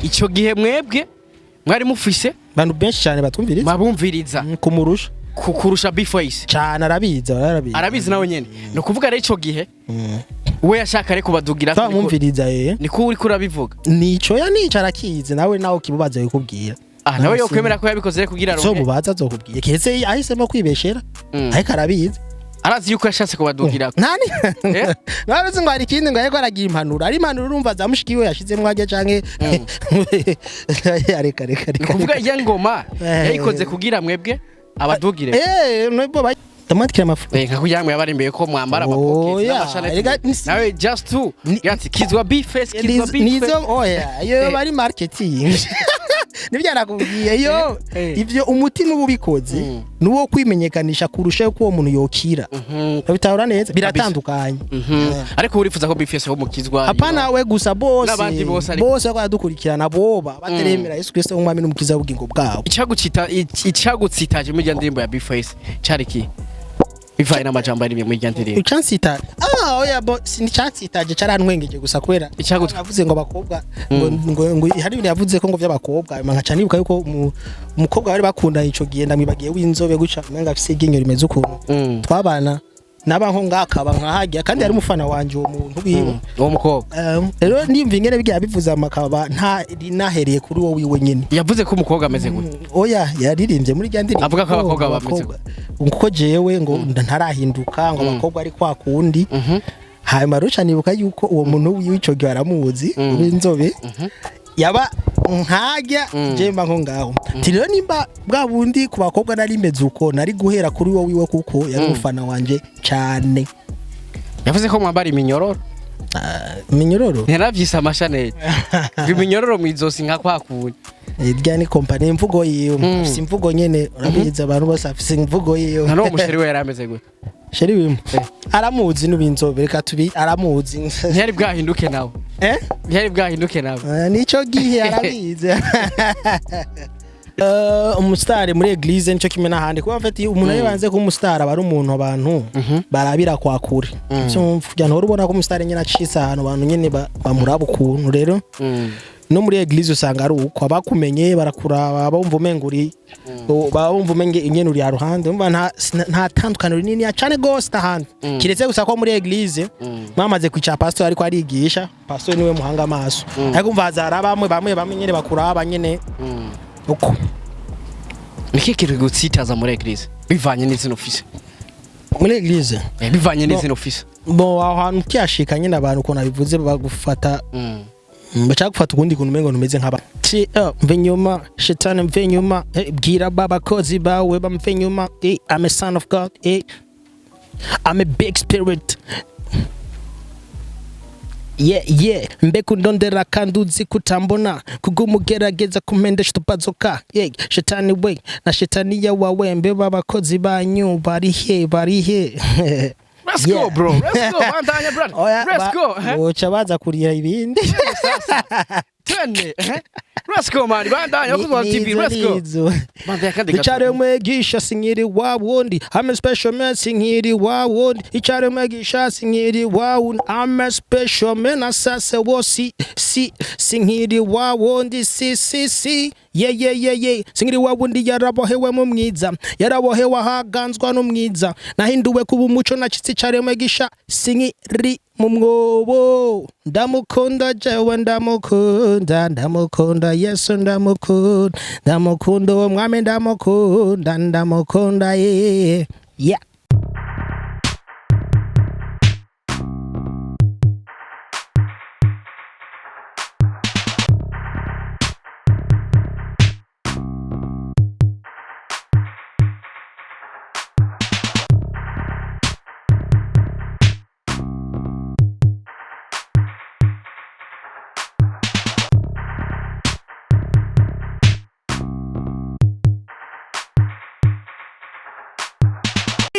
Ico gihe mwebwe mwari mufise Abantu benshi cyane batwumviriza. Mabumviriza. Kumurusha. Kurusha B-Face. Cyane, arabizi, arabizi. Arabizi nawe nyene. Ni ukuvuga rero ico gihe we yashaka reko badugira. Twamwumviriza eh. Niko uriko urabivuga. Nico ya nico, arakizi nawe, nawe kimubaza yikubwira. Ah, nawe yokwemera ko yabikoze rero kugira So aronke. mubaza azokubwira, kese ahisemo kwibeshera. Ariko arabizi. Arazi yuko yashatse kubadugira. Nani? Eh? Nari ngo hari ikindi, ngo ariko aragira impanuro, ari impanuro urumva za mushiki we yashizemo ajya canke areka reka Ni reka. ukuvuga iya ngoma Eh. yayikoze kugira mwebwe abadugire. Eh, nubwo ndamwandikira amafaranga. Eh, nka kugira ngo yabarimbiye ko mwambara amapoketi Oya, n'amashaneti. erega Nawe just two yati kizwa B-Face, kizwa B-Face. Nizo, oya, iyo Eh. bari marketing, nibyo nakubwiye iyo. Eh. Ivyo umutima uba ubikoze nuwo kwimenyekanisha kurusha uko uwo muntu yokira. Bitahura neza, biratandukanye. Ariko urifuza ko B-Face ho mukizwa? Hapana, we gusa, bose. N'abandi bose ariko. Bose bariko baradukurikirana, boba bataremera Yesu Kristo nk'umwami n'umukiza w'ubugingo bwabo. Icagutsitaje muri irya ndirimbo ya B-Face cari ki, bivanye n'amajambo ari muri irya ndirimbo? Icansita, ah oya, bo sinicansitaje, carantwengeje gusa kubera yavuze ngo abakobwa ngo hari ibintu yavuze ko ngo vy'abakobwa, hanyuma nkaca nibuka yuko umukobwa bari bakundanye ico gihe, ndamwibagiye, w'inzobe guca umenga afise iryinyo rimeze ukuntu, twabana naba nko ngakaba nkahajya, kandi yari umufana wanje uwo muntu wiwe. Uwo mukobwa. Rero ndiyumva ingene bigiye bivuze amakaba nta nahereye kuri wowe wiwe nyene. Yavuze ko umukobwa ameze gute? Oya, yaririmbye muri rya ndirimbo. Avuga ko abakobwa bameze kuko jewe ngo ntarahinduka, ngo abakobwa ari kwa kundi. Hanyuma rero nibuka yuko uwo muntu wiwe ico gihe aramuzi, w'inzobe, yaba nkajya je mba nko ngaho. Ati rero nimba bwa bundi ku bakobwa nari meze uko, nari guhera kuri wowe wiwe, kuko yari umufana wanje cane. Yavuze ko mwambara iminyororo. Minyororo. Ntiyaravyise amashaneti, ngo iminyororo mw'izosi nka kwa kundi. Irya ni kompani, imvugo yiwe. Afise imvugo nyene, urabizi, abantu bose afise imvugo yiwe. Nta n'uwo musheri we yari ameze gute? Chéri wiwe Eh. aramuzi n'ubinzobe, reka tubi aramuzi. Ntiyari bwahinduke nawe? Eh. Ntiyari bwahinduke nawe? Nico gihe arabizi. Umusitari muri église nico kimwe n'ahandi, kuba mfite umuntu ari banze kuba umusitari, aba ari umuntu abantu barabira kwa kure. Vyumva kugira ngo ubona ko umusitari nyine acitse ahantu, abantu nyine bamuraba ukuntu. Rero no muri église usanga ari uko, abakumenye barakuraba, bumva umenga uri, baba bumva umenga nyene uri haruhande. Umva nta tandukaniro rinini cane gose n'ahandi, kiretse gusa ko muri église mwamaze kwicara, pastor ariko arigisha, pastor niwe muhanga amaso, ariko umva hazara bamwe bamwe bamwe nyene bakuraba nyene uko. Niki kintu gutsitaza muri église bivanye n'izina ufise? Muri église? Eh, bivanye n'izina ufise. Bo aho hantu ukiyashika nyene, abantu ukuntu abivuze bagufata, bashaka gufata ukundi kuntu, umengo ntumeze nk'aba. Ti mve nyuma shetani, mve nyuma, bwira babakozi bawe bamve nyuma. I'm a son of God, I'm a big spirit, yeah, mbe kundondera kandi uzi kutambona, kugumugerageza kumpendesha tupazoka, yeah, shetani we na shetani ya wawe, mbe babakozi banyu barihe, barihe? Let's go, bro, let's go, bandanya brother. Oya, Let's go, eh? Boca baza kurira ibindi. Sasa twende, eh? Let's go man, bandanya kuzo TV, let's go. Nizo. Bandanya kandi gato. Icare mwigisha sinkiri wa wundi, I'm a special man, sinkiri wa wundi. Icare mwigisha sinkiri wa wundi, I'm a special man, asase wo si si, sinkiri wa wundi, si si si, yeah yeah yeah yeah, sinkiri wa wundi yarabohewe mu mwiza, yarabohewe ahaganzwa n'umwiza, nahinduwe kuba umuco, nacitse. Icare mwigisha sinkiri mu mwobo, ndamukunda jewe, ndamukunda, ndamukunda Yesu, ndamukunda, ndamukunda uwo mwami, ndamukunda, ndamukunda, yeah yeah.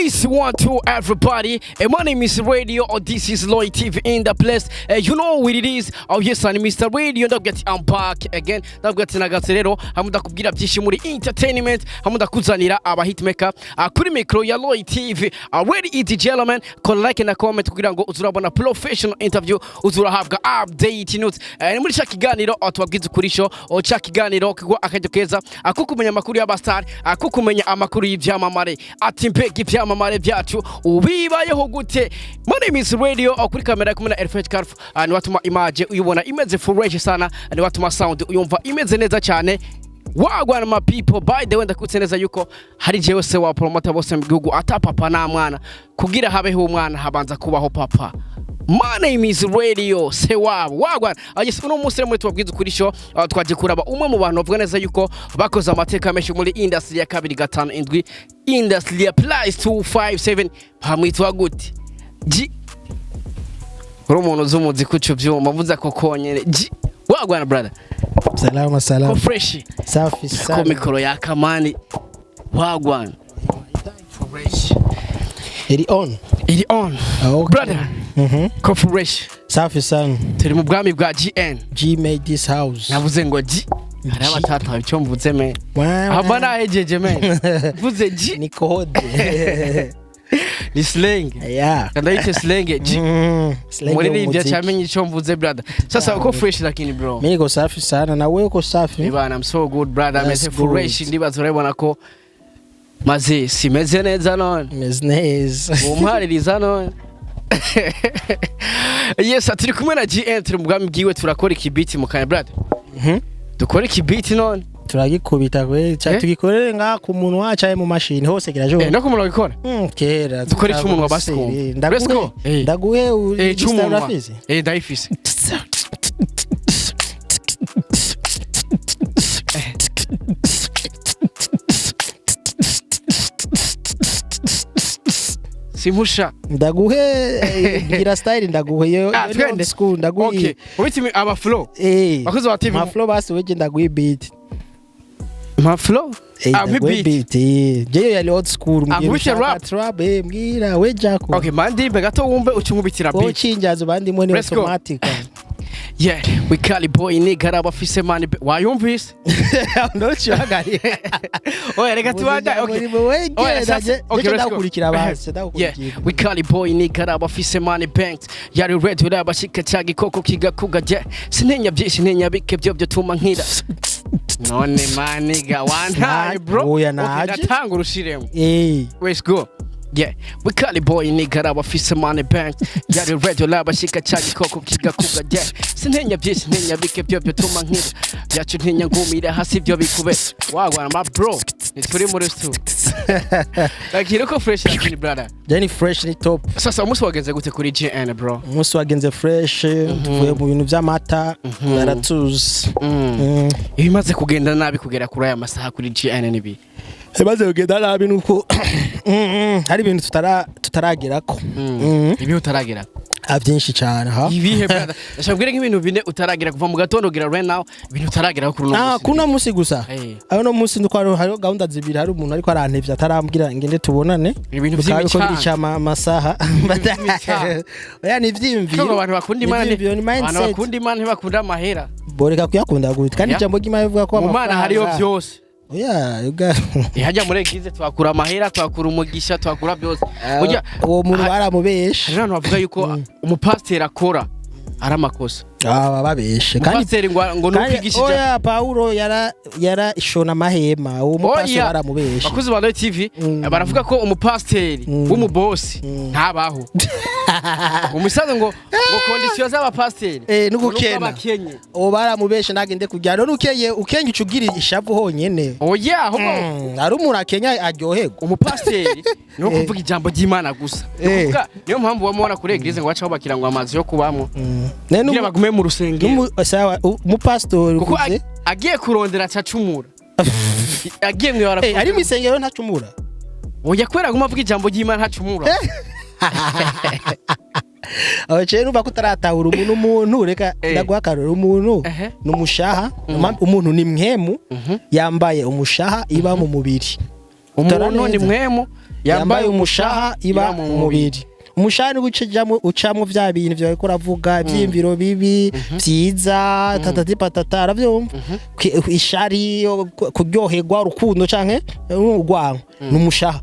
Yes, one, two, everybody. My name is Radio, or this is Lloyd TV in the place. You know what it is. Oh, yes, I'm Mr. Radio. Ndavuga ati I'm back again. Ndavuga ati nagatse rero hamwe ndakubwira byinshi muri entertainment, hamwe ndakuzanira aba hitmaker kuri micro ya Lloyd TV. Ready it gentlemen, kora like na comment kugira ngo uzurabona professional interview, uzurahabwa update news. Ni muri cya kiganiro tubabwiza ukuri show, cya kiganiro kigwa akaryo keza ako kumenya amakuru y'abastar, ako kumenya amakuru y'ivyamamare. Ati mbega ivyamamare byacu ubibayeho gute? My name is Radio, kuri kamera kumwe na Elfred Carf, ni watuma image uyibona imeze fresh sana, ni watuma sound uyumva imeze neza cyane. Wagwan my people, by the way, ndakutse neza yuko hari jewe se wa promoter bose mu gihugu ata papa na mwana, kugira habeho umwana habanza kubaho papa. My name is Radio, se wabo wagwan. Yes, uno munsi rero muri tubabwiza ukuri show, twaje kuraba umwe mu bantu bavuga neza yuko bakoze amateka menshi muri industry ya 257, industry ya plus 257. Bamwitwa gute? G uri umuntu uzi umuziki uco vyuma mvuze ko konyene G. Wagwan brother. Salama Ko salama. fresh? Safi Ko sana. mikoro ya kamani, wagwan, fresh? Iri on. Iri on. Okay. Brother, ko fresh? Safi sana. Turi mu bwami bwa GN. G made this house. Navuze ngo G, hari abatatawe icyo mvuze me. Aba nahejeje me mvuze G. Ni code. Ni slang. Yeah. Ndayite slang G. Slang Muri y'umuziki. cyamenye icyo mvuze brother. Sasa uko fresh lakini bro? Mimi niko safi sana, na wewe uko safi? Ibana, I'm so good brother. That's Meze fresh. good. Ndibaza urabona ko maze simeze neza none. Meze neza. Umpaririza none. Yes, turi kumwe na GN, turi mu bwami bwiwe, turakora ikibiti mu kanya brother. Dukora ikibiti none. Turagikubita kwe cha. Eh? Tugikorere nga ku muntu wacu aye mu mashini hose kirashoboka. No ku muntu wabikora. Kera. Dukore icy'umunwa basi twumve. Let's go. Ndaguhe. Ndaguhe. Cy'umunwa. Urafise? Ndayifise. Simpusha. Ndaguhe, gira style ndaguhe yo. Ah, Yo twende. old school ndaguhe. Okay, ubiti aba flow. Bakozi ba TV. Ma flow basi weje ndaguhe beat. Ma flow. Ah, Ndaguhe beat. beat. Jeyo yali old school mbwira. Nkubite Ushaka rap. Trap, mbwira we jako. Okay, mandimbe gato wumve ucunkubitira beat. Wocinjaza bandimwe ni Let's go. automatic. Yeah, we call boy nigga arabafise money. Wayumvise? Ndocihagariye. Oya, reka tubanda. Okay. Oya, sasa- okay, let's go. Ndakurikira basi. Yeah, Ndakurikira. we call it boy nigga arabafise money banks. Yari red urabashika cya gikoko kigakuga je. Sintinya byinshi, ntinya bike byo byotuma nkira. None maniga wantaye bro. Oya, Okay, naje. ndatanga urushiremo. Let's go. Yeah, we call it boy nigga arabafise money banks. Yari red urabashika cya gikoko kigakuga je. Sintinya byinshi, ntinya bike byo byotuma nkira. Byacu ntinya ngumira hasi byo bikube. Wagwana my bro. Nituri muri stu. Lakini uko fresh lakini brother? Jenny fresh ni top. Sasa umunsi wagenze gute kuri GN bro? Umunsi wagenze fresh, tuvuye mu bintu by'amata baratuzi. Ibimaze kugenda nabi kugera kuri aya masaha kuri GN nibi? Ibimaze kugenda nabi nuko hari ibintu tutaragerako. Ibihe utaragera? Ah, byinshi cyane ha. Ibihe brother? Ndashaka kubwira nk'ibintu bine utaragera kuva mu gatondo kugera right now, ibintu utaragera kuri uno Ah, munsi. kuno munsi gusa. Aho no munsi ndiko hariho gahunda zibiri, hari umuntu ariko arantevye atarambwira ngende tubonane. Ibintu Bikaba biriko vy'imicanga. birica amasaha. Vy'imicanga. Oya, ni ivyiyumviro. Kuko abantu bakunda Imana Ivyiyumviro ni abantu mindset. bakunda Imana ntibakunda amahera. Boreka kuyakunda gute kandi Yeah. ijambo ry'Imana rivuga ko Mu Mana hariyo amafaranga- byose. Oya, uga. Hajya muri eglise twakura amahera, twakura umugisha, twakura byose. Burya Uwo muntu baramubeshe. Hari n'abantu bavuga yuko umupasiteri akora ari amakosa. Aba babeshe kandi Umupasiteri ngo kandi nukwigisha ijambo. Oya, Paulo yara ishona amahema, uwo mupasiteri Oya. baramubeshe. Bakuzi ba Royal TV baravuga ko umupasiteri w'umubosi ntabaho. Umusaza ngo condition z'abapasiteri N'ugukena. ngo nuko abakenye. Uwo baramubeshe nagende kujya none ukeye ukenye ucugira ishavu honyene. Oya, ahubwo Hari umuntu akenya aryoherwa. Umupasiteri ni wo kuvuga ijambo ry'Imana gusa. Ni ukuvuga, niyo mpamvu bamubona kuri église ngo baca bubakira ngo amazu yo kubamwo Ne kugira bagume mu rusengero. Sawa, umupasiteri Kuko uvuze. agiye kurondera acacumura, agiye mwibara. Ari mu isengero ntacumura. Oya, kubera aguma avuga ijambo ry'Imana ntacumura. Aho cyo numva ko utaratahura umuntu. Umuntu, reka ndaguha akarorero, umuntu ni umushaha, umuntu ni mwemu yambaye umushaha iba mu mubiri. Tora Umuntu ni neza. mpwemu Yambaye umushaha iba mu mubiri. Umushaha ni ucamo, ucamo vya bintu vyawe ko uravuga, ivyiyumviro bibi, vyiza, tatati patata, aravyumva. Ishari, kuryoherwa, urukundo canke urwango, ni umushaha.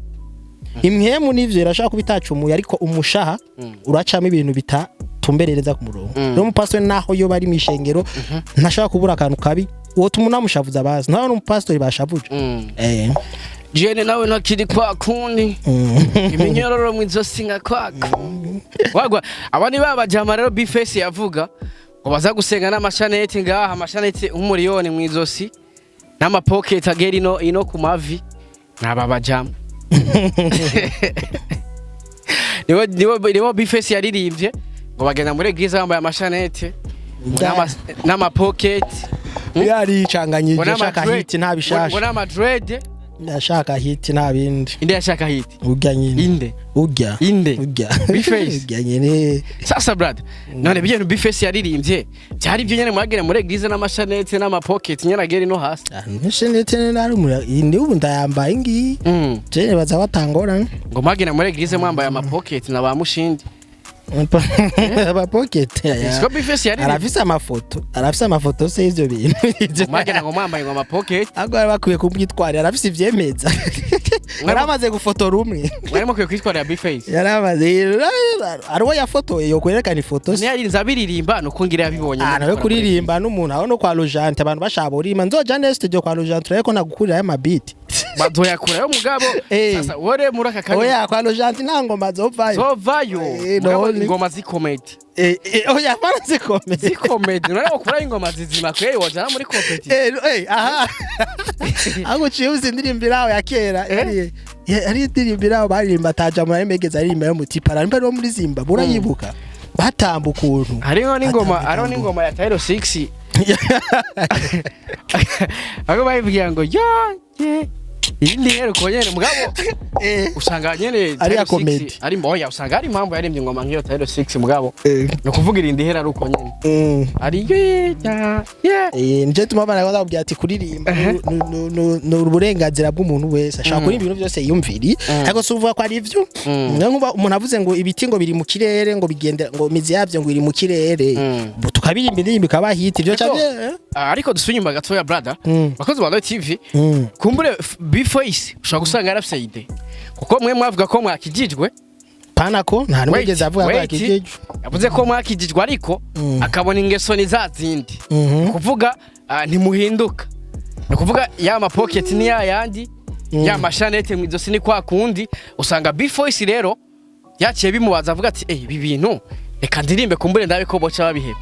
Impwemu nivyo irashobora kuba itacumuye, ariko umushaha uracamo ibintu bitatumberereza ku murongo. Rero umupasitori naho yo bari mw'ishengero ntashobora kubura akantu kabi wotuma unamushavuza. Abazi ntawe n'umupasitori bashavuje. Jene nawe ntakiri kwa kundi, iminyororo mu izosi nka kwa kundi wagwa. Aba ni ba bajama rero B-Face yavuga ngo baza gusenga n'amashaneti ngaha, amashaneti nk'umuriyoni mu izosi n'amapoketi agera ino ino ku mavi. N'aba bajama nibo B-Face yaririmbye ngo bagenda muri église bambaye amashaneti n'amapoketi. Yaricanganyije. Ngo Ashaka hit, nta ngo bishasha. N'amadread. Ashaka hit, nta bindi. Inde yashaka hit? Urya nyine. Inde? Urya. Inde? Urya. B-Face? Urya nyine. Sasa brother, none ibyo B-Face yaririmbye byari ibyo nyene mwagera muri église n'amashanete n'amapoketi nyene agera ino hasi? Nishenete nari ndi ubu ndayambaye ngiyi. Je nibaza batangora. Ngo mwagera muri église mwambaye amapoketi na ba mushindi. Aba pocket. Siko B-Face yaririmbye? Arafise amafoto, arafise amafoto se y'ivyo bintu. Mwagera ngo mwambaye ngo amapoketi. Ahubwo bari bakwiye kumwitwarira, arafise ivyemeza, yaramaze gufotora umwe. Mwari mukwiye kwitwarira B-Face. Yaramaze, ari uwo yafotoye yokwerekana ifoto se. Ntiyarinze abiririmba, nuko ngira yabibonye. Ah, nawe kuririmba n'umuntu aho no kwa Lojante abantu bashaka urima, nzoja ne studio kwa Lojante ariko nagukurira aya mabiti. Bazoyakurayo mugabo. Sasa wore muri aka kanya. Oya, kwa Lojante nta ngoma zovayo. Zovayo. Mugabo None. ingoma z'ikomedi. Oya, mana, zikomeye. Z'ikomedi, none wokurayo ingoma zizima kweri wojana muri compétition? Aha ahubwo uciye uzi indirimbo iraho ya kera, yari indirimbo iraho baririmba ataja muri megeza, aririmba yo mutipa arimba no muri Zimbabwe, urayibuka batamba ukuntu. Hariho n'ingoma. Batamba. Hariho n'ingoma ya Tyro 6 aho bayivugira ngo yo ye iyindi rero uko nyene mugabo usanga nyene Ari ya Tyro 6 comedy. Ari moya, usanga hari impamvu yaririmbye ingoma nk'iyo Tyro 6, mugabo ni ukuvuga irindi hera ari uko nyene ari ye ya ye. Nico tuma abana bakubwira ati kuririmba ni uburenganzira bw'umuntu wese, ashobora kuririmba ibintu byose yiyumviriye, ariko si uvuga ko ari ivyo. Niyo nkuba umuntu avuze ngo ibiti ngo biri mu kirere, ngo bigendera, ngo imizi yabyo ngo iri mu kirere, tukabiririmba indirimbo ikaba hit, ibyo Ariko- cyane. Ah, ariko dusubire inyuma gatoya, brother. Bakozi ba Royal TV, kumbure B-Face ushobora gusanga yarafise idée, kuko mwe mwavuga ko mwakijijwe. Pana ko nta n'umwe Wait, yigeze avuga ko wait. yakijijwe. Yavuze ko mwakijijwe, ariko akabona ingeso ni za zindi. Kuvuga ntimuhinduka, ni ukuvuga ya mapoketi ni ya yandi, ya mashanete mu izosi ni kwa kundi. Usanga B-Face rero yaciye bimubaza, avuga ati: "Eh, ibi bintu reka ndirimbe, kumbure ndabe ko boca babiheba."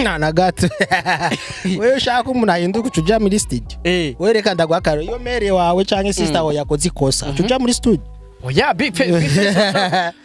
Nta na gato. Wewe ushaka umuntu ahinduka, uca uja muri studio. Wewe reka ndaguha akarorero: iyo mère wawe canke sister wawe yakoze ikosa, uca uja muri studio. Oya, B-Face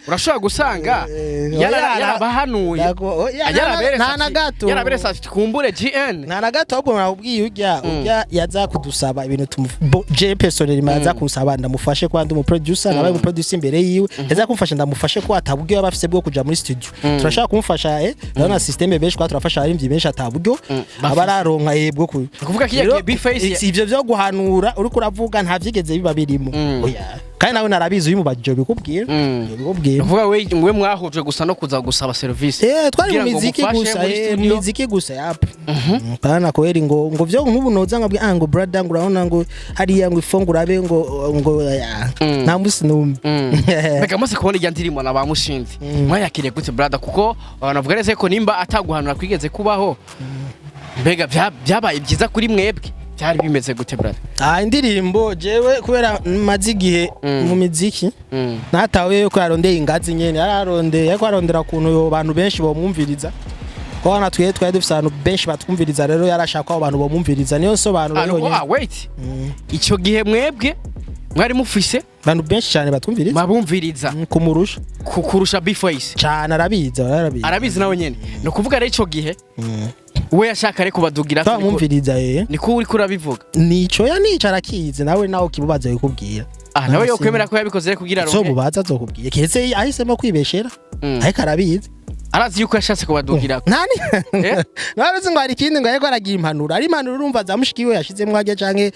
urashobora gusanga Oya, yarabahanuye. Oya, Yaraberetse nta na gato. Yaraberetse ati kumbure GN. Nta na gato. Ahubwo nakubwiye, urya yaza kudusaba ibintu je personnellement yaza kunsaba ndamufashe kwa ndi umuproducer, nabaye umuproducer imbere yiwe, yaza kumfasha ndamufashe ko ataburyo yaba afise bwo kuja muri studio. Turashaka kumufasha, urabona système benshi kwa turafasha abarimvyi benshi ataburyo aba araronka bwo ku Ukuvuga ko iyo Rero, yagiye B-Face ivyo vyo guhanura uriko uravuga nta vyigeze biba birimo. Oya, kandi nawe narabizi, uyimubajije bikubwira, bikubwira. Uvuga we mwahujwe gusa no kuza gusaba service. Twari mu Kugira ngo miziki mufashe gusa. muri Mu studio. miziki gusa, yap. Pana kweri ngo vyo nk'ubu noza nkabwi ah ngo brother, ngo urabona ngo hariya ngo ifongo urabe ngo ya nta musi numwe. Mbega maze kubona irya ndirimbo na ba mushinzi, mwayakiriye gute, brother? Kuko abantu bavuga neza ko nimba ataguhanura kwigeze kubaho, mbega byabaye byiza kuri mwebwe? Byari bimeze gute, brother? Ah, indirimbo jewe kubera maze igihe mu miziki, natawe yuko yarondeye ingazi nyene, yararondeye, yariko arondera ukuntu yo bantu benshi bomwumviriza, ko hano twe twari dufise abantu benshi batwumviriza, rero yarashaka ko abo bantu bomwumviriza, niyo nsobanuro Ah, yonyene. ah, wait, icyo gihe mwebwe mwari mufise Abantu benshi cyane batwumviriza. Mabumviriza. Kumurusha. Kurusha B-Face. Cyane, arabizi, arabizi. Arabizi nawe nyene. Ni ukuvuga rero ico gihe we yashaka rero kubadugira. Twamwumviriza. Niko uriko urabivuga? Nico ya nico, arakizi nawe, nawe ukimubaza bikubwira. Ah, nawe yokwemera ko yabikoze rero kugira So aronke. mubaza azokubwira, keretse ahisemo kwibeshera. Ariko arabizi. Arazi yuko yashatse kubadugira. Nani? Eh? Nari ngo hari ikindi, ngo ariko aragira impanuro, ari impanuro urumva za mushiki we yashizemwo ajya canke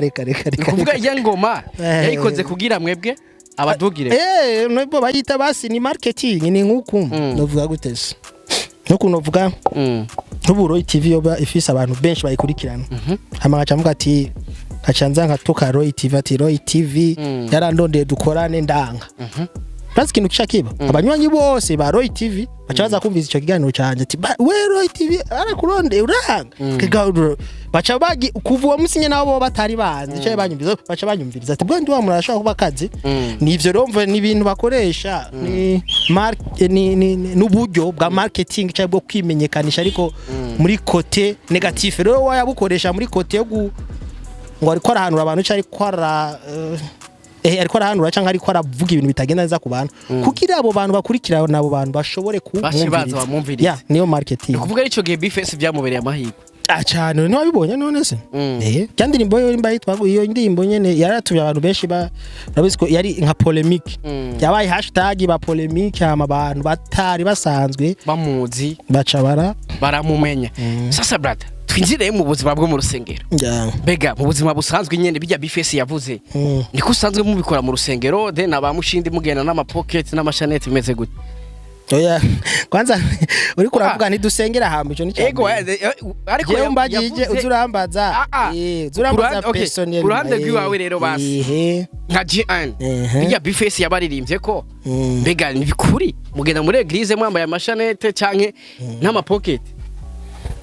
reka, reka, Ni reka. kuvuga iya ngoma yayikoze kugira mwebwe abadugire. Nubwo bayita basi ni marketing, ni nkuku novuga gute se, nkuku novuga nk'ubu Roy TV yoba ifise abantu benshi bayikurikirana, hama nkaca mvuga ati, nkaca nza nkatuka Roy TV, ati Roy TV yarandondeye dukorane ndanga. Urazi ikintu kica kiba? Abanywanyi bose ba Roy TV baca baza kumviriza ico kiganiro canje, ati "We Roy TV arakurondeye uranga." Baca bagi kuva uwo musi nyene, nabo bo batari banzi canke banyumviriza, baca banyumviriza ati bwo ndi wa muntu arashobora kuba akazi. Nivyo rero mve ni ibintu bakoresha, ni ni n'uburyo bwa marketing cyangwa bwo kwimenyekanisha, ariko muri côté négatif. Rero wayabukoresha muri côté yo ngo ariko arahanura abantu cyangwa ariko ara ariko arahanura cyangwa ariko aravuga ibintu bitagenda neza ku bantu, kugira abo bantu bakurikira nabo bantu bashobore Bace baza kumwumviriza. bamwumvirize. Ya, niyo marketing. Ni kuvuga ico gihe B-Face byamubereye amahirwe. Ah, cyane, ntiwabibonye none se? Cya ndirimbo yo imba yitwa iyo ndirimbo nyene yaratumye abantu benshi ba urabizi ko yari nka polémique, yabaye hashtag ba polémique, hama abantu batari basanzwe bamuzi baca bara baramumenya. Sasa brother, twinjire mu buzima bwo mu rusengero. Mbega mu buzima busanzwe nyene, bijya B-Face yavuze, niko usanzwe mubikora mu rusengero de na ba mushindi, mugenda n'amapocket n'amashanete, bimeze gute? Oya, kwanza uriko uravuga ntidusengera hamwe, ico ni cya Ego. mbere. Ariko Jewe mbagije uzurambaza Ah, ah. uzurambaza Okay, personnel. ku ruhande rw'iwawe rero basi. Nka GN, bijya B-Face yabaririmbye ko, mbega ni bikuri mugenda muri église mwambaye amashanete canke n'amapocket?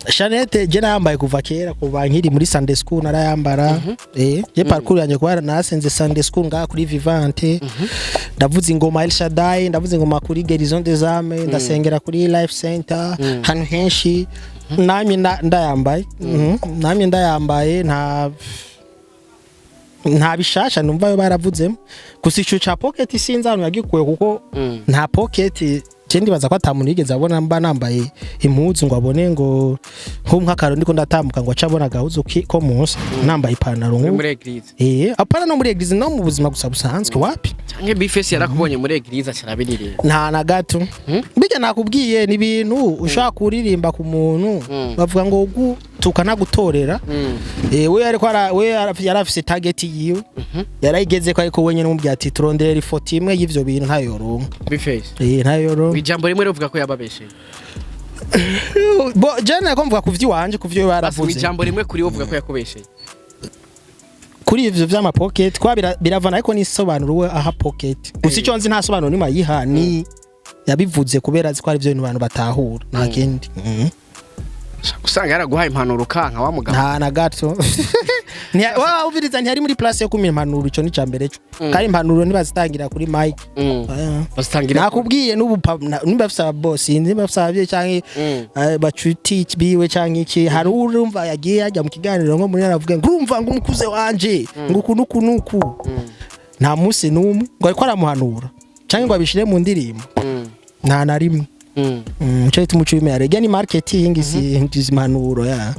Chaînette je nayambaye kuva kera, kuva nkiri muri Sunday school narayambara. Je parcours yanjye, kuba nasenze Sunday school ngaha kuri Vivante, ndavuza ingoma El Shaddai, ndavuza ingoma kuri Guérison des Âmes, ndasengera kuri Life Center, hano henshi namye ndayambaye. Namye ndayambaye, nta bishasha numva yo baravuzemo. Gusa ico ca pocket sinzi ahantu yagikuye, kuko nta pocket je ndibaza ko ata muntu yigeze abona mba nambaye impuzu ngo abone ngo nk'akaro ndiko ndatambuka, ngo ace abona agahuzu ko munsi nambaye ipantaro Uri nk'ubu. muri église? Apana no muri église, no mu buzima gusa busanzwe, wapi. Canke B-Face yarakubonye muri église acarabiririmba? Nta na gato. Bijya nakubwiye ni ibintu ushobora kuririmba ku muntu, bavuga ngo gutuka nagutorera. We ariko we yarafise target yiwe, yarayigeze ko, ariko wenyine umubwiye ati turonderera ifoto imwe y'ivyo bintu, ntayo yoronka. B-Face? Ntayo yoronka. Ijambo rimwe rivuga ko yababesheye. Bo je nako mvuga ku vy'iwanje, ku vyo Basi baravuze. ijambo rimwe kuri wowe uvuga ko yakubesheye. Kuri ivyo vy'ama pocket kwa biravana, ariko n'isobanuro we aha pocket gusa, ico nzi nta sobanuro nimwe ayiha, ni yabivuze kubera azi ko ari ivyo bintu abantu batahura, nta kindi. Usanga yaraguhaye impanuro kanka wa mugabo. Nta na gato. Waba uviriza ntiyari muri place yo kumira impanuro, ico ni ca mbere co, kandi impanuro ntibazitangira kuri mic. Aya. Bazitangira Nakubwiye n'ubu nimba afise ababosi, nimba afise abavyeyi canke bacuti biwe canke iki, hari urumva yagiye yajya mu kiganiro nko muri aravuga ngo urumva ngo umukuze wanje ngo uku nuku nuku, nta munsi n'umwe ngo ariko aramuhanura canke ngo abishire mu ndirimbo, nta na rimwe. Ico gituma uca ubimenya rero ni marketing, si impanuro ya.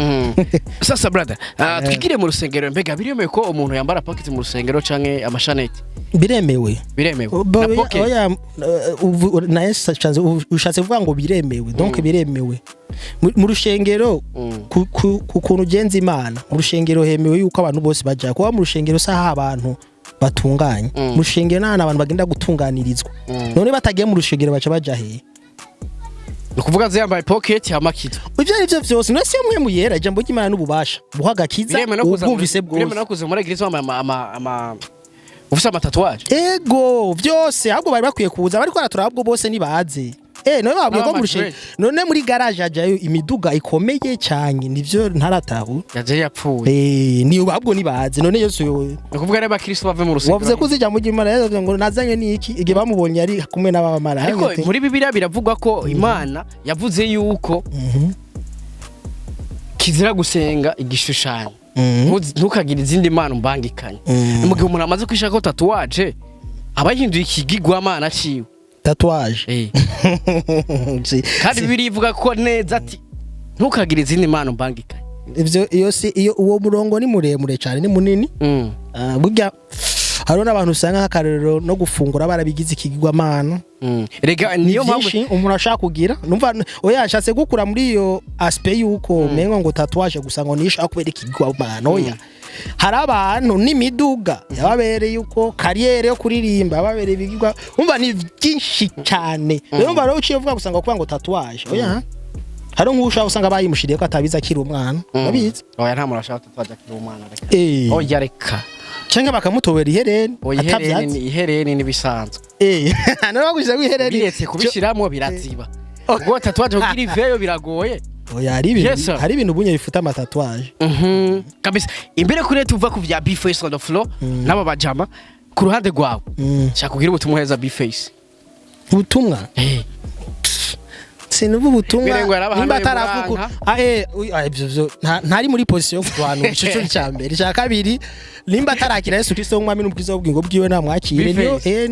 Sasa brother, twigire mu rusengero. Mbega biremewe ko umuntu yambara pocket mu rusengero canke amashaneti? Biremewe. Biremewe na pocket? Oya, naye ushatse kuvuga ngo biremewe, donc biremewe mu rushengero. Ku kuntu ugenza Imana mu rushengero, hemewe yuko abantu bose bajya kuba mu rushengero, saha abantu batunganye. Mu rushengero n'ahantu abantu bagenda gutunganirizwa. None batagiye mu rushengero baca baja hehe? Ni ukuvuga aza yambaye pocket amakito? Ivyo ari byo vyose, none siyo mwe muyera ijambo ry'Imana n'ububasha buha agakiza Biremewe no kuza ubwumvise biremewe bwose. no kuza muri église wambaye ama ufise amatatouage? Ego, vyose, ahubwo bari bakwiye kuza bariko baratura, ahubwo bose nibaze. None babwiye ko mu rushengero, none muri garage hajayo imiduga ikomeye cyane, nivyo ntaratahura. Yaje yapfuye. Ni ahubwo nibaze none Yesu Ni ukuvuga rero abakristo bave mu rusengero. Wavuze ko uzi ijambo ry'Imana, yavuze ngo nazanye n'iki igihe bamubonye ari kumwe n'abamara. Ariko muri Bibiliya biravugwa ko Imana yavuze yuko kizira gusenga igishushanyo. Ntukagire izindi mana umbangikanye. Mu gihe umuntu amaze kwishaka ko tatouage, aba yahinduye ikigirwamana ciwe. Tatouage? Kandi Bibiliya ivuga ko neza ati ntukagire izindi mana umbangikanye. Ivyo iyo si iyo, uwo murongo ni muremure cyane, ni munini. Ah, burya Hariho n'abantu usanga nk'akarorero no gufungura barabigize ikigirwamana. Rega niyo mpamvu Byinshi umuntu ashaka kugira, numva oya, ashatse gukura muri iyo aspect yuko umengo ngo tatouage gusa ngo nisho kubera ikigirwamana. Oya, hari abantu n'imiduga yababereye uko, carrière yo kuririmba yababereye ibigirwa. Umva, ni byinshi cyane rero. Umva rero, uciye uvuga gusa ngo kuvuga ngo tatouage, oya, hari nk'ushaka usanga bayimushiriye ko atabizi akiri umwana, urabizi. Oya, nta muntu ashaka tatouage akiri umwana, reka. Oya, reka. Canke bakamutobera ihereni. Oya, ihereni atabyazi. Ihereni nibisanzwe. None bagushize ihereni. Biretse kubishiramwo biraziba, ubwo tatouage kugira iveyo biragoye. Oya, hari ibintu Yes, sir. hari ibintu bunye bifuta amatatouage. Kabisa. Imbere kuri tuva ku vya B-Face on the floor n'aba bajama ku ruhande rwawe, shaka kugira ubutumwa heza B-Face. Ubutumwa? Sinubu ubutumwa. Mbere ngo yarabahanuye. Nimba ataravuga muranka. Ibyo byo ntari muri position yo kuduhanura. Ico cyo cya mbere. Icya kabiri, nimba atarakira Yesu Kristo nk'umwami n'umukiza w'ubugingo bwiwe, namwakire. Niyo B-Face.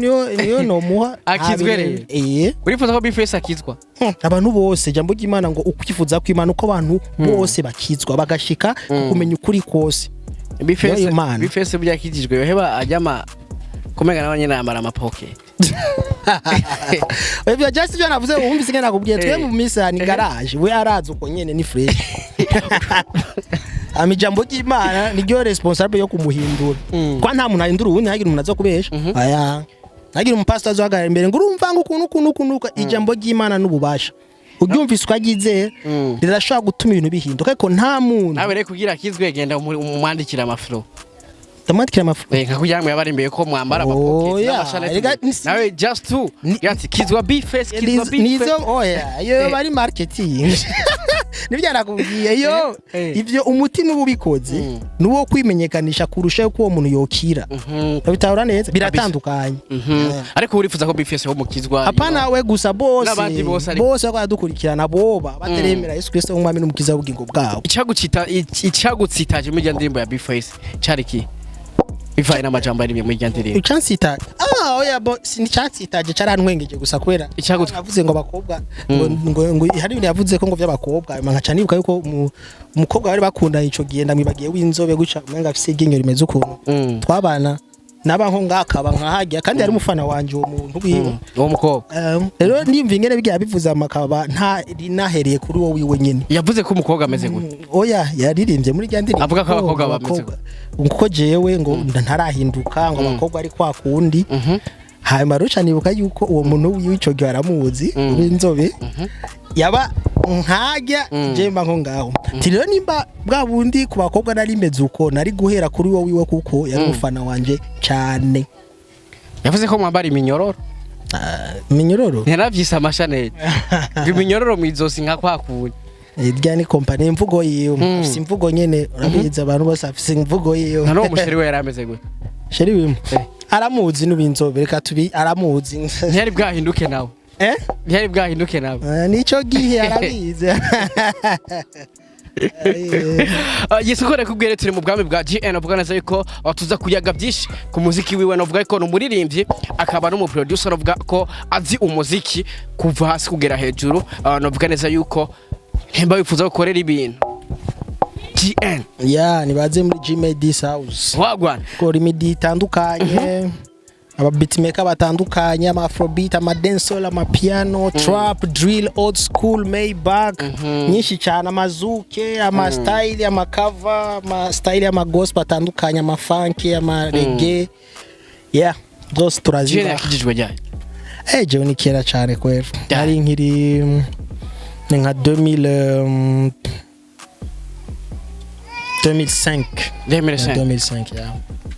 Niyo nomuha. Akizwe rero. Urifuza ko B-Face akizwa? Abantu bose, ijambo ry'Imana ngo ukwifuza kw'Imana uko abantu bose bakizwa bagashika ku kumenya ukuri kose. B-Face. Niyo Imana. B-Face burya akijijwe yoheba ajyama kumenya nawe nyine yambara amapocket. Ibyo just ibyo navuze, wumvise ingene nakubwiye twe mu misa ni garage, we arazi uko nyene ni fresh. Ama ijambo ry'Imana niryo responsable yo kumuhindura, kwa nta muntu ahindura uwundi. Ntagire umuntu aza kubesha aya, ntagire umupastor azohagarara imbere ngo urumva ngo ukuntu ukuntu ukuntu ukuntu. Ijambo ry'Imana n'ububasha, uryumvise ukaryizera, rirashobora gutuma ibintu bihinduka, ariko nta muntu. Nawe rero kugira akizwe, genda umwandikira amafuro. Ndamwandikira amafaranga? Nka kugira ngo yabari imbere ko mwambara amapocket Oya, n'amashaneti. erega Nawe just two yati kizwa B-Face, kizwa B-Face. Nizo, oya, iyo bari marketing nibyo nakubwiye iyo. Ivyo umutima uba ubikoze nuwo kwimenyekanisha kurusha uko uwo muntu yokira. Babitahura neza, biratandukanye. Ariko urifuza ko B-Face ho mukizwa? Hapana, we gusa, bose. N'abandi bose ariko. Bose bariko baradukurikirana, boba bataremera Yesu Kristo nk'umwami n'umukiza w'ubugingo bwabo. Icyagutsitaje muri irya ndirimbo ya B-Face cari ki, bivanye n'amajambo ari muri irya ndirimbo? Icansita, oya, bo sinicansitaje, carantwengeje gusa kubera yavuze ngo abakobwa ngo hari ibintu yavuze ko ngo vy'abakobwa, hanyuma nkaca nibuka yuko umukobwa bari bakundanye ico gihe, ndamwibagiye, w'inzobe guca umenga afise iryinyo rimeze ukuntu, twabana naba nko ngakaba nkahajya, kandi yari umufana wanje uwo muntu wiwe. Uwo mukobwa? Rero ndiyumva ingene bigiye bivuze amakaba nta nahereye kuri wowe wiwe nyene. Yavuze ko umukobwa ameze gute? Oya, yaririmbye muri rya ndirimbo Avuga ko abakobwa bameze kuko jewe ngo ntarahinduka, ngo abakobwa ari kwa kundi. Hanyuma rero nibuka yuko uwo muntu wiwe ico gihe aramuzi, w'inzobe, yaba nkajya je mba nko ngaho. Ati rero nimba bwa bundi ku bakobwa nari meze uko, nari guhera kuri wowe wiwe, kuko yari umufana wanje cyane. Yavuze ko mwambara iminyororo. Minyororo? Ntiyaravyise amashaneti, ngo iminyororo mw'izosi nka kwa kundi. Irya ni kompani, imvugo yiwe. Afise imvugo nyene, urabizi, abantu bose afise imvugo yiwe. Nta n'uwo muchéri we yari ameze gute? Chéri wiwe aramuzi n'ubinzobe, reka tubi aramuzi. Ntiyari bwahinduke nawe? Eh? Ntiyari bwahinduke nawe? Nico gihe arabizi. Yesu ko nakubwiye, turi mu bwami bwa GN, avuga neza yuko tuza kuyaga byinshi ku muziki wiwe. Navuga ko ni umuririmbyi akaba n'umuproducer, navuga ko azi umuziki kuva hasi kugera hejuru. Navuga neza yuko hemba wifuza gukorera ibintu GN. Ya, nibaze muri Gmedis House. Wagwan. Kora imidi itandukanye, aba beatmaker batandukanye, ama afrobeat, ama dancehall, ama piano, trap, drill, old school, maybach nyinshi cyane, amazouk, ama style, ama cover, ama style, ama gospel atandukanye, ama funk, ama reggae, yeah, zose GN turaziba. Yakijijwe ryari? Jewe ni kera cyane kwera, nari nkiri ni nka 2000, 2005. 2005? 2005, yeah.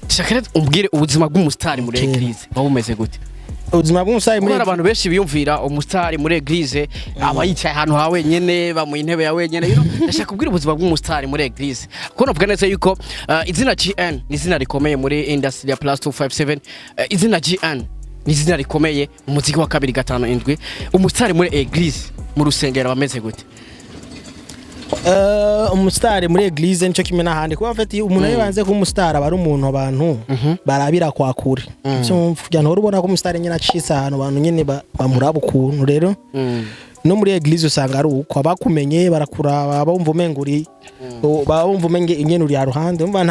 Shaka rero umbwire ubuzima bw'umusitari muri Kera. église buba bumeze gute? Ubuzima bw'umusitari muri Kuko hari abantu benshi biyumvira umusitari muri église aba yicaye ahantu ha wenyene, bamuha intebe ya wenyene. Ndashaka kubwira ubuzima bw'umusitari muri église, kuko navuga neza yuko izina GN ni izina rikomeye muri industry ya plus 257. Izina GN ni izina rikomeye mu muziki wa 257. Umusitari muri église, mu rusengero, bameze gute? Umusitari muri église nico kimwe n'ahandi, kuba mfite umuntu iyo banze kuba umusitari aba ari umuntu abantu barabira kwa kure. Vyumva kugira ngo ubona ko umusitari nyine acitse ahantu, abantu nyine bamuraba ukuntu rero. No muri église usanga ari uko, abakumenye barakuraba, bumva umenga uri, baba bumva umenga ingene uri haruhande. Umva,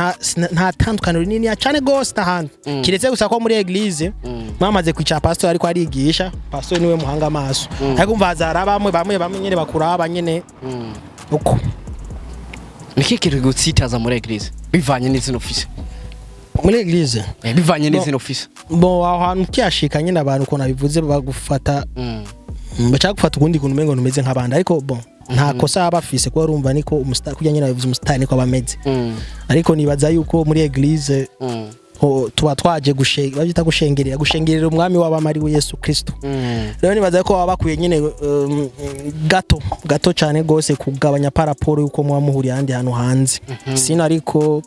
nta tandukaniro rinini cyane gose n'ahandi, kiretse gusa ko muri église mwamaze kwicara, pastor ariko arigisha, pastor niwe muhanga amaso. Ariko umva, hazara bamwe bamwe bamwe nyene bakuraba nyene uko. Niki kintu gutsitaza muri église bivanye n'izina ufise? Muri église? Bivanye n'izina ufise. Bon, aho hantu ukihashika nyene, abantu ukuntu abivuze bagufata, bashaka gufata ukundi kuntu, umengo ntumeze nk'abandi. Ariko bon, nta kosa baba bafise, kuba urumva niko umustar kurya nyene babivuze, umustar niko aba ameze. Ariko nibaza yuko muri église tuba twaje babyita gushengerera umwami w'abami, we Yesu Kristo. Rero nibaza ko baba bakwiye nyine gato gato cyane gose kugabanya par rapport yuko muba muhuriye ahandi hantu hanze. Sino ariko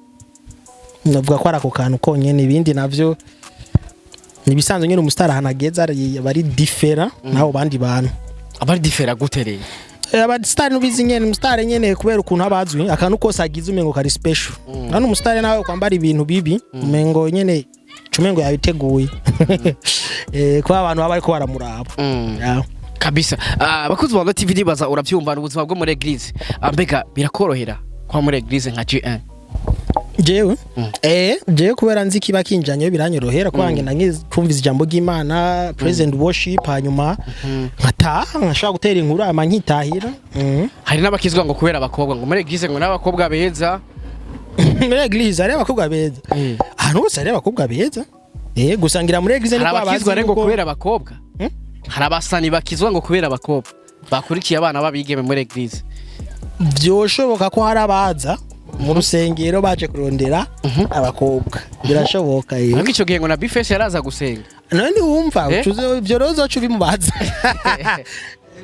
navuga ko ari ako kantu konyene, ibindi navyo ni ibisanzwe nyine. Umustar ahantu ageze aba ari différent n'abo bandi bantu. Abari différent gute rero? Abasitari nubizi nyene, umusitari nyene kubera ukuntu abazwi, akantu kose agize umengo kari special. Hano umusitari nawe kwambara ibintu bibi, umengo nyene cumengo yabiteguye, kuba abantu baba bariko baramuraba. Yeah. Kabisa. Abakozi ba TV, ndibaza uravyumva ubuzima bwo muri église. Mbega birakorohera kwa muri église nka GN? Jewe, jewe kubera nzi kiba kinjanye, biranyorohera kuba ngenda kumviza ijambo ry'Imana, praise and worship, hanyuma nkataha, nkashobora gutera inkuru, hama nkitahira. Hari n'abakizwa ngo kubera abakobwa, ngo muri église ngo n'abakobwa beza. Muri église hari abakobwa beza. Ahantu hose hari abakobwa beza, gusa ngira muri église Hari niko abakizwa abazi rero ngo kubera abakobwa. Hmm? Hari abasani bakizwa ngo kubera abakobwa bakurikiye abana b'abigeme muri église. Vyoshoboka ko hari abaza mu rusengero baje kurondera abakobwa, birashoboka. Ariko ico gihe ngo na Bface yaraza gusenga. None wumva, Eh? ucuze ivyo rero, uzoca ubimubaza.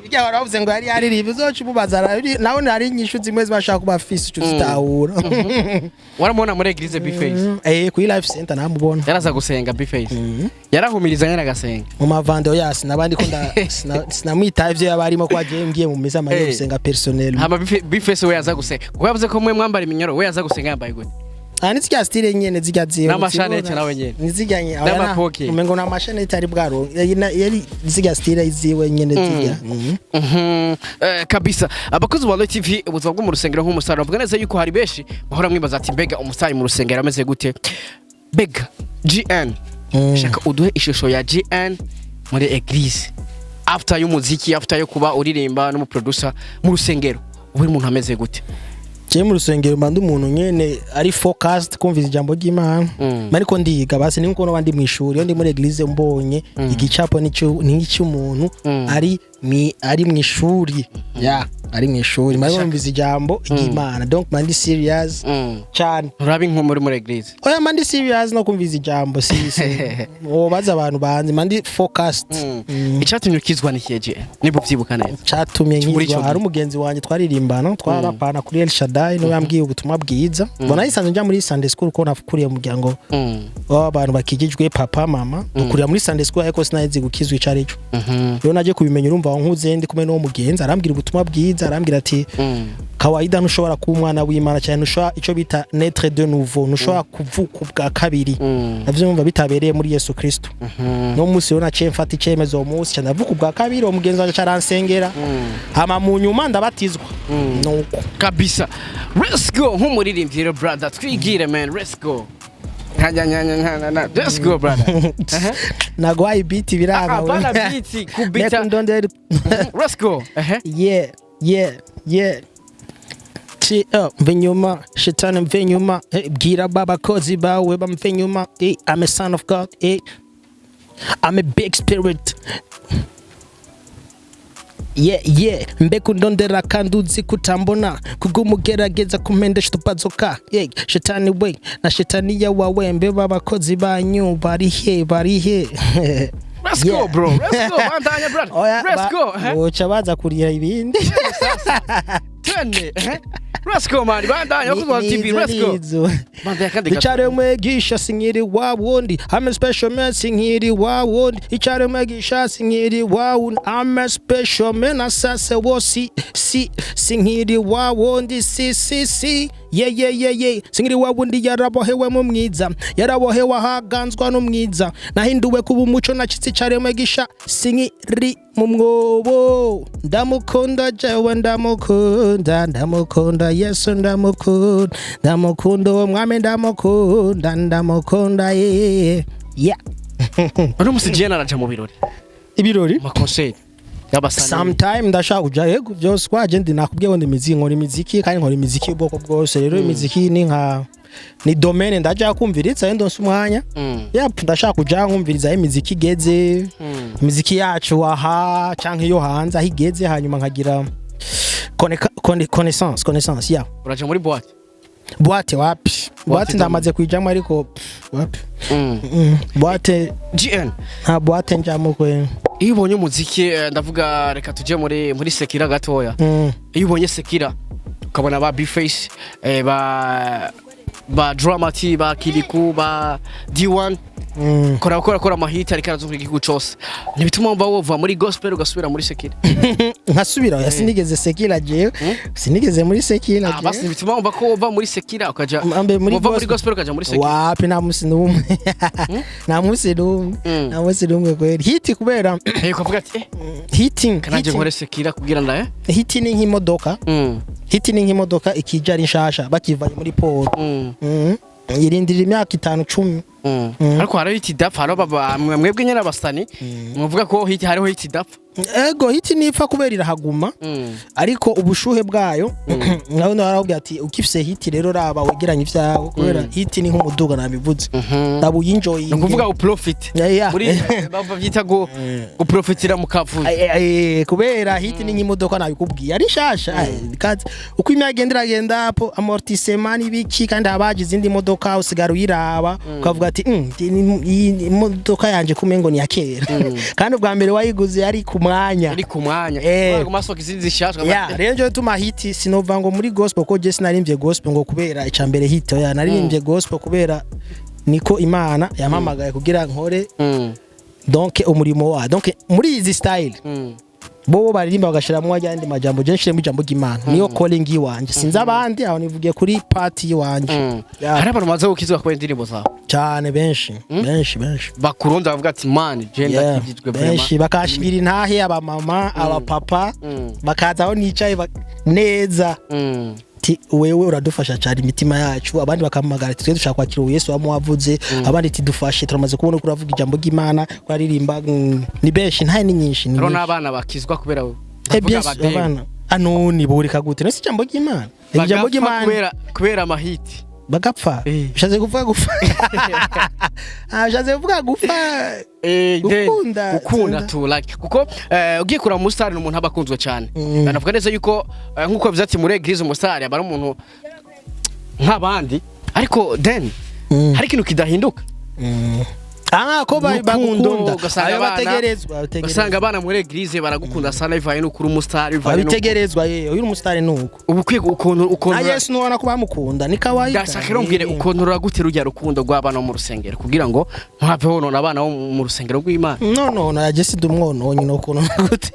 Bijya bahora bavuze ngo yari yaririmbye, uzoca umubaza, nawe hari inyishu zimwe zibashaka kuba afise, uca uzitahura. Waramubona muri église Bface? Kuri Life Center namubona. Yaraza gusenga Bface? Yarahumiriza nyene agasenga? Mu mavandeo ya sinabandi ko sinamwitaye ivyo yaba arimo, ko agiye ngiye mu misa amaze gusenga personnel. Hama Bface we yaza gusenga, kuko yavuze ko mwe mwambara iminyoro, we yaza gusenga yambaye gute? Ah, ni zirya style nyene, zirya ziwe. N'amashanete nawe nyene. Ni zirya nyene. N'amapoke. Umengo na mashanete ari bwaro, yari zirya style ziwe nyene zirya. Kabisa. Abakozi ba Royal TV, ubuzima bwo mu rusengero nk'umusaruro, bavuga neza yuko hari benshi bahora mwibaza ati: "Mbega umusitari mu rusengero ameze gute?" Mbega GN, shaka uduhe ishusho ya GN muri église, after y'umuziki, after yo kuba uririmba n'umuproducer. Mu rusengero uba uri umuntu ameze gute? Je mu rusengero mba ndi umuntu nyene ari focused kumviza ijambo ry'Imana. Ariko ndiga basi, ni nkuko n'abandi mu ishuri. Iyo ndi muri église, mbonye igicapo ni nk'icy'umuntu ari mu ishuri, ya ari mu ishuri, mba numviza ijambo ry'Imana, donc mba ndi serious cyane. Nturabe inkumi uri muri église? Oya, mba ndi serious no kumviza ijambo, si wobaza abantu banzi, mba ndi focused. Icyatumye ukizwa ni ikihe, GN, niba ubyibuka neza? Catumye Muri ico nkizwa, gihe. hari umugenzi wanjye twaririmbana, twarapana kuri El Shaddai, niwe yambwiye ubutumwa bwiza. Mbona yisanzwe njya muri Sunday school, ko nakuriye mu muryango w'abantu bakikijwe, papa, mama, dukurira muri Sunday school, ariko sinari gukizwa ico arico. Rero naje kubimenya, urumva, aho nkuze ndi kumwe n'uwo mugenzi, arambwira ubutumwa bwiza, arambwira ati: "Kawaida ntushobora kuba umwana w'Imana cyane, ntushobora ico bita naître de nouveau, ntushobora kuvuka ubwa kabiri." Navyumva bitabereye muri Yesu Kristo. No munsi rero naciye mfata icemezo, uwo munsi ndavuka ubwa kabiri, uwo mugenzi wanje aransengera, hama mu nyuma ndabatizwa, nuko. Kabisa, let's go. Nk'umuririmbyi rero, brother, twigire man, let's go. Nkajya nya nya nya nya, let's go, brother. Nagwaye beat biranga. Ah, bana, beat kubita. Ndondera. Let's go. Yeah. Chi, mve nyuma, shetani mve nyuma, bwira babakozi bawe bamve nyuma. I'm a son of God. I'm a big spirit. Yeah, mbega undondera kandi uzi kutambona, kubw'umugerageza kumpendesha tupazoka. Yeah, shetani we na shetani ya wawe, mbe babakozi banyu barihe, barihe? Let's go. Bro, let's go, bandanya, brother. Oya, Let's go. Boca baza kurira ibindi. Twende. Let's go, man, bandanya. Bakozi ba TV, let's go. Nizo. Bandanya kandi gato. Icare mwigisha, sinkiri wa wundi. I'm a special man, sinkiri wa wundi. Icare mwigisha, sinkiri wa wundi. I'm a special man, asase wo si si, sinkiri wa wundi, si si si. Ye ye ye ye, sinkiri wa wundi yarabohewe mu mwiza, yarabohewe ahaganzwa n'umwiza. Nahinduwe kuba umuco, nacitse icaremwe gisha, sinkiri mu mwobo. Ndamukunda jewe, ndamukunda, ndamukunda Yesu, ndamukunda, ndamukunda uwo mwami, ndamukunda, ndamukunda ye, yeah. Uno musi GN araja mu birori? Ibirori? Ma concert y'abasani? Sometime ndashaka kuja, yego, byose kwaje ndi nakubwiye ngo ndi imiziki, nkora imiziki kandi nkora imiziki y'ubwoko bwose. Rero imiziki ni nka ni domaine ndaja kumviriza iyo ndonse umwanya. Yep, ndashaka kuja nkumviriza aho imiziki igeze, imiziki yacu aha canke iyo hanze aho igeze, hanyuma nkagira connaissance, yeah. Uraja muri boîte? Boîte wapi, boîte Boîte. Ndamaze kuyijamwo ariko pff, wapi. Boîte. GN. Nta boîte njamo kwe. Iyo ubonye umuziki, ndavuga reka tuje muri secular gatoya. Iyo ubonye secular ukabona ba B-Face, ba Dramati, ba Kiriku, ba D1, kora kora kora amahiti ariko arazunguruka igihugu cose, ntibituma wumva wova muri gospel ugasubira muri secular? Nkasubira? Oya, sinigeze secular jewe, sinigeze muri secular. Ah, basi ntibituma wumva ko wova muri secular ukaja Ambe muri wova muri gospel. Gospel ukaja muri secular? Wapi, nta musi n'umwe, nta musi n'umwe, nta musi n'umwe kweri. Hit kubera ukavuga ati hit kananje nkore secular kugira nda Hit ni nk'imodoka. Hit ni nk'imodoka ikija ari nshasha bakivanye muri port. Irindira imyaka 5, 10. Ariko hariho hit idapfa, hariho mwebwe nyene abasani muvuga ko hit, hariho hit idapfa. Ego, hit nipfa kubera irahaguma, ariko ubushuhe bwayo nawe narakubwira ati ukifise hit rero raba wegeranye ivyawe, kubera hit ni nk'umuduga nabivuze, raba uyinjoyinge. Ni ukuvuga uprofit muri bavyita go guprofitira mu kavuyo. Kubera hit ni nk'imodoka nabikubwiye ari nshasha. Kazi uko imyaka igenda iragenda po amortissement n'ibiki, kandi habaje izindi modoka usigara uyiraba ukavuga ati iyi modoka yanje kumengo ni ya kera", kandi ubwa mbere wayiguze yari ku mwanya. Ari ku mwanya. Ku masoko izindi zishasha. Ya, rero nje tuma hit sinova ngo muri gospel ko je sinarimbye gospel ngo kubera icambere hit. Oya, naririmbye gospel kubera niko Imana yampamagaye kugira nkore, donc umurimo wa, donc muri izi style bo baririmba bagashiramwo ayandi majambo, je nshiremo ijambo ry'Imana, niyo calling yiwanje. Sinzi abandi, aho nivugiye kuri part yiwanje. Ya. Hari abantu baza gukizwa kubera indirimbo zawe? Cyane, benshi, benshi, benshi. Bakurunda bavuga ati: "Man, je ndakijijwe vraiment." Benshi bakashira intahe, abamama, abapapa, bakaza aho nicaye neza, ati: "Wewe uradufasha cyane imitima yacu." Abandi bakampamagara ati: "Twe dushaka kwakira uwo Yesu wamuwavuze." Abandi ati: "Dufashe, turamaze kubona ko uravuga ijambo ry'Imana, ko aririmba." Ni benshi, ntaye ni nyinshi, ni Hariho nyinshi. n'abana bakizwa kubera wowe. Eh, Ndavuga bien sûr, abademu. abana anoni boreka gute? Nese ijambo ry'Imana, ijambo Bagapfa ry'Imana. kubera amahiti. Bagapfa? Eh. Bishatse kuvuga gupfa? Ah, bishatse kuvuga gupfa? Then, Gukunda, gukunda tu like kuko ugiye kuraba umusitari ni umuntu aba akunzwe cyane. Navuga neza yuko nkuko bivuze ati muri église umusitari aba ari umuntu nk'abandi, ariko then hari ikintu kidahinduka. Ah, ko Urukundo, bagukunda. ugasanga Ayo bategerezwa, ugasanga bategerezwa. abana muri église baragukunda sana bivanye n'uko uri umusitari, bivanye n'uko Babitegerezwa ye, uyu umusitari nuko. Uba ukwiye ukuntu Na ukuntu Yesu nubona ko bamukunda, ni kawaida. Ndashaka rero mbwire ukuntu ruragute rujya rukundo rw'abana bo mu rusengero kugira ngo ntuhave wonona abana bo mu rusengero rw'Imana. No, no, naje si ndumwononye no kuntu gute?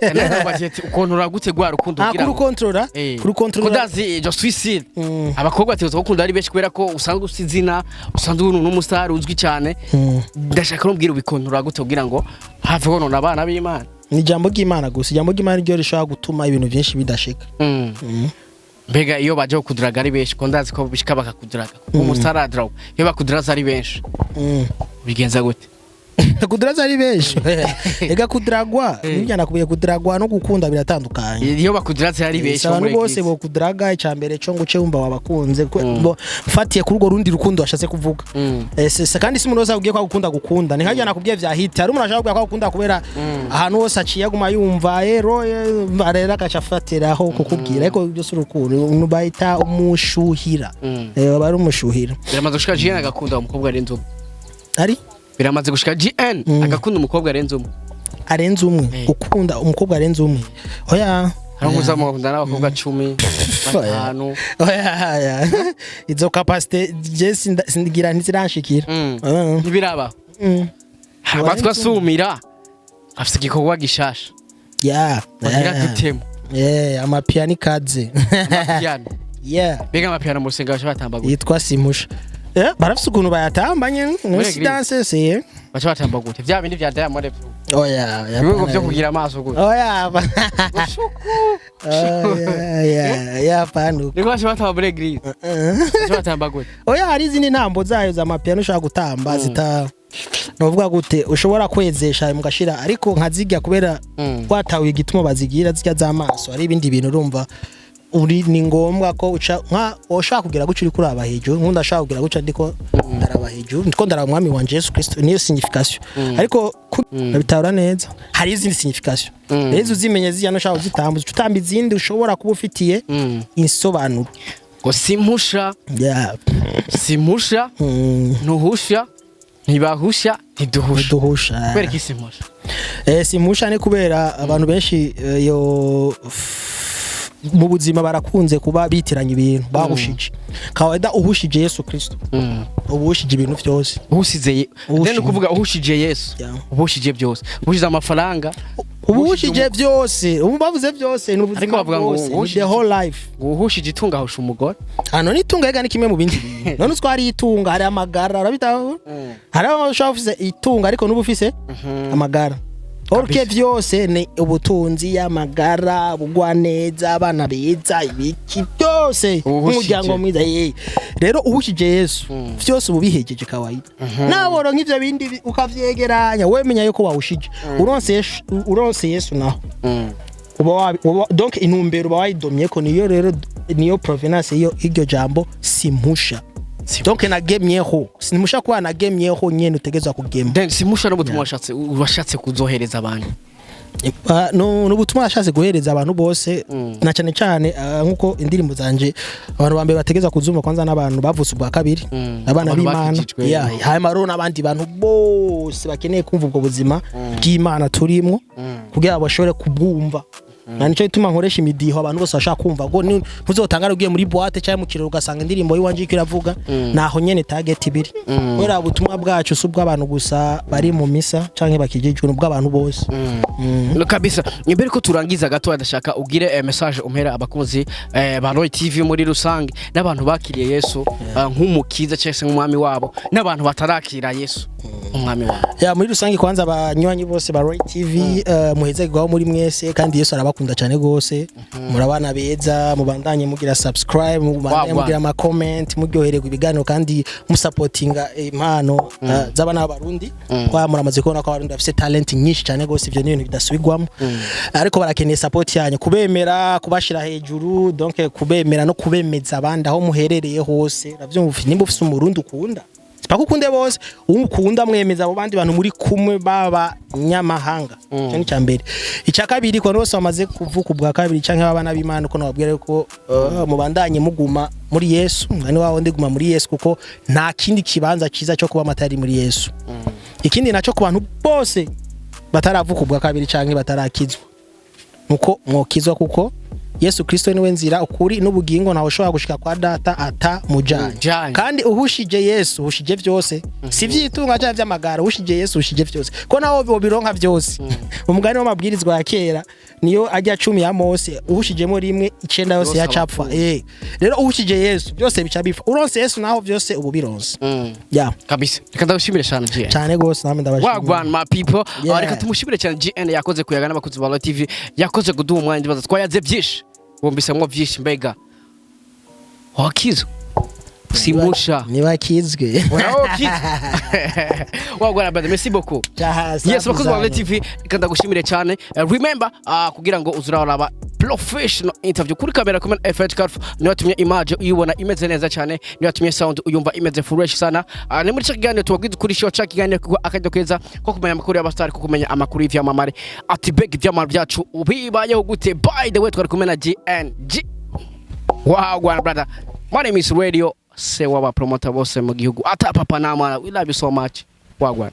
Ukuntu ruragute rwa rukundo Ah, kugira ngo kurukontrola? Kurukontrola. Kudazi je suis sûr abakobwa bategerezwa gukunda ari benshi kubera ko usanzwe ufite izina, usanzwe uri n'umusitari uzwi cyane. Ndashaka kumbwira ubikontorora gute kugira ngo have wonona abana b'Imana. Ni ijambo ry'Imana gusa, ijambo ry'Imana ryo rishobora gutuma ibintu byinshi bidashika. Mbega iyo baje kukuduraga ari benshi, ko ndazi ko bishika bakakuduraga kuko umusitari adrawe, iyo bakuduraza ari benshi bigenza gute? Kuduraza ari benshi, ega kudragwa nibyo nakubwiye, kudragwa no gukunda biratandukanye. Iyo bakuduraza ari benshi Si abantu muri bose église. bokuduraga. Icya mbere cyo ngo uce wumva wabakunze. Mfatiye kuri urwo rundi rukundo washatse kuvuga. Se kandi si umuntu wese akubwiye ko agukunda gukunda, ni nk'ibyo nakubwiye vya hit. Hari umuntu ashaka kubwira ko agukunda kubera ahantu hose aciye aguma yumva ero rero agaca afatiraho kukubwira, ariko ibyo si urukundo, bahita umushuhira. Aba ari umushuhira. Biramaze gushika GN agakunda umukobwa arenze umwe? Ari? Biramaze gushika GN agakunda umukobwa arenze umwe? Arenze umwe? Ukunda umukobwa arenze umwe? Oya. Hari nk'uzamukunda n'abakobwa 10, 5? Oya, oya. Izo capacité je sindigira, ntiziranshikira. Ntibirabaho? Amatwi asumira afise igikorwa gishasha bagira dutemo. Yeah, amapiano ikaze. Amapiano. Yeah. Mbega amapiano mu rusengero baca batamba gute? Yitwa Simpusha. Barafise ukuntu bayatamba nyene. Muri Si église? danse se. Baca batamba gute? Vya bindi vya Diamond? Oya, oya. Ibihugu vyo kugira amaso gute? Oya. Oya, ya pano. Niko baca batamba muri église? Baca batamba gute? Oya, hari izindi ntambo zayo za mapiano ushobora gutamba zita, novuga gute, ushobora kwezesha mugashira, ariko nkazirya kubera watawe igituma bazigira zirya z'amaso. Hari ibindi bintu urumva uri ni ngombwa ko uca nka ushaka kugira guca uri kuraba hejuru, nkunda ashaka kugira guca ndiko ndaraba hejuru, ndiko ndaraba umwami wanje Yesu Kristo, niyo signification. Ariko nabitahura neza, hari izindi signification. Rero izo uzimenye zirya nushaka kuzitamba, uca utamba izindi ushobora kuba ufitiye insobanuro. Ngo simpusha. Yeah. Simpusha. Ntuhusha, ntibahusha, ntiduhusha. Duhusha. Kubera iki simpusha? Simpusha ni kubera abantu benshi yo mu buzima barakunze kuba bitiranya ibintu bahushije. Kawaida uhushije Yesu Kristo, uba uhushije ibintu byose. Uhusize Uhushije. Then ukuvuga uhushije Yesu, uhushije byose, uhushije amafaranga. Uba uhushije byose, ubu bavuze byose ni Ariko ubuzima bavuga ngo bwose, ni uhushije the whole life. Uhushije itunga ahusha umugore. Hano n'itunga rega ni kimwe mu bindi bintu. None utwo hari itunga, hari amagara, urabitahura? Hari aho ushobora ufise itunga ariko n'uba ufise amagara. Orke vyose ni ubutunzi, y'amagara, ubugwaneza, abana beza, ibiki byose, Ubuhushije. umuryango mwiza. Rero uhushije Yesu, vyose ubu bihejeje kawaida. Naboro nk'ivyo bindi ukavyegeranya, wewe menya yuko wawushije. Uronse Yesu, uronse Yesu naho uba donc intumbero uba wayidomye ko niyo. Rero niyo provenance iyo iryo jambo simpusha. Donc nagemyeho, simpusha kuba nagemyeho nyene utegezwa kugema. Then simpusha n'ubutumwa washatse kuzohereza abantu. Ah, no n'ubutumwa nashatse guhereza abantu bose, na cyane cyane nkuko indirimbo zanje abantu ba mbere bategeza kuzumva kwanza n'abantu bavutse ubwa kabiri, abana Abantu b'Imana. bakijijwe. Yeah, hanyuma rero n'abandi bantu bose bakeneye kumva ubwo buzima bw'Imana turimwo kugira ngo bashobore kubwumva. Na nicyo gituma nkoresha imidiho abantu bose bashaka kumva ngo ntuzotangare ugiye muri boîte cyangwa mu kirori ugasanga indirimbo y'iwanje iriko iravuga. Naho nyene target ibiri, kubera ubutumwa bwacu si ubw'abantu gusa bari mu misa canke bakijijwe, ni ubw'abantu bose. No kabisa. Imbere ko turangiza gato, ndashaka ugire message umpera abakunzi ba Roy TV muri rusange, n'abantu bakiriye Yesu nk'umukiza cyangwa se nk'umwami wabo, n'abantu batarakira Yesu umwami wabo. Ya, muri rusange kwanza abanywanyi bose ba Roy TV, muhezagirwaho muri mwese, kandi Yesu arabakunda cyane gose. Murabana beza, mubandanye mugira subscribe, mubandanye Wagwan. mugira ama comment, muryohererwa ibiganiro kandi musapotinga impano z'abana b'Abarundi, kwa muramaze kubona ko Abarundi bafise talent nyinshi cyane gose. Ivyo ni ibintu bidasubirwamo, ariko barakeneye support yanyu, kubemera, kubashira hejuru, donc kubemera no kubemeza abandi aho muherereye hose. Uravyumva, nimba ufise Umurundi ukunda, sipaka ukunde bose, ukunda mwemeza abo bandi bantu muri kumwe baba nyamahanga. Icyo ni icya mbere. Icya kabiri, ku bantu bose bamaze kuvuka ubwa kabiri canke abana b'Imana, uko nababwira yuko mubandanye muguma muri Yesu. Umwanya wawo ndiguma muri Yesu, kuko nta kindi kibanza cyiza cyo kuba amatari muri Yesu. Ikindi naco, ku bantu bose bataravuka ubwa kabiri canke batarakizwa, nuko mwokizwa, kuko Yesu Kristo niwe nzira, ukuri n'ubugingo. Ntawe ushobora gushika kwa Data ata mujanye. Mujanye. Kandi uhushije Yesu uhushije vyose, si vyitunga cyangwa vy'amagara. Uhushije Yesu uhushije vyose, ko nawe wobironka vyose. Umugani w'amabwirizwa ya kera niyo ajya 10 ya Mose, uhushijemo rimwe, icenda yose Yose yacapfa. abapfuye. Rero uhushije Yesu byose bica bipfa. Uronse Yesu naho vyose ubu bironse. Ya. Kabisa, reka ndagushimire cyane, GN. Cyane gose, namwe ndabashimira. Wagwan my people. Yeah. Reka tumushimire cyane GN, yakoze kuyaga n'abakunzi ba Royal TV, yakoze kuduha umwanya. Ndibaza twayaze byinshi, bumvisemwo byinshi. Mbega wakizwe simusha? Ntibakizwe. Wagwan brother, merci beaucoup. Yes, bakunzi ba Royal TV, reka ndagushimire cyane. Remember, kugira ngo uzuraraba professional interview kuri kamera kumwe na FH Carf, niyo yatumye image uyibona imeze neza cyane, niyo yatumye sound uyumva imeze fresh sana. Ni muri cya kiganiro tubabwiza kuri show, cya kiganiro kuko akajya keza ko kumenya amakuru y'abastar, ko kumenya amakuru y'ivyamamare, ati beg ivyamamare byacu bibayeho gute? By the way, twari kumwe na GNG. Wow, gwana brother, my name is Radio se waba promoter bose mu gihugu, ata papa na mwana. We love you so much. Wagwan.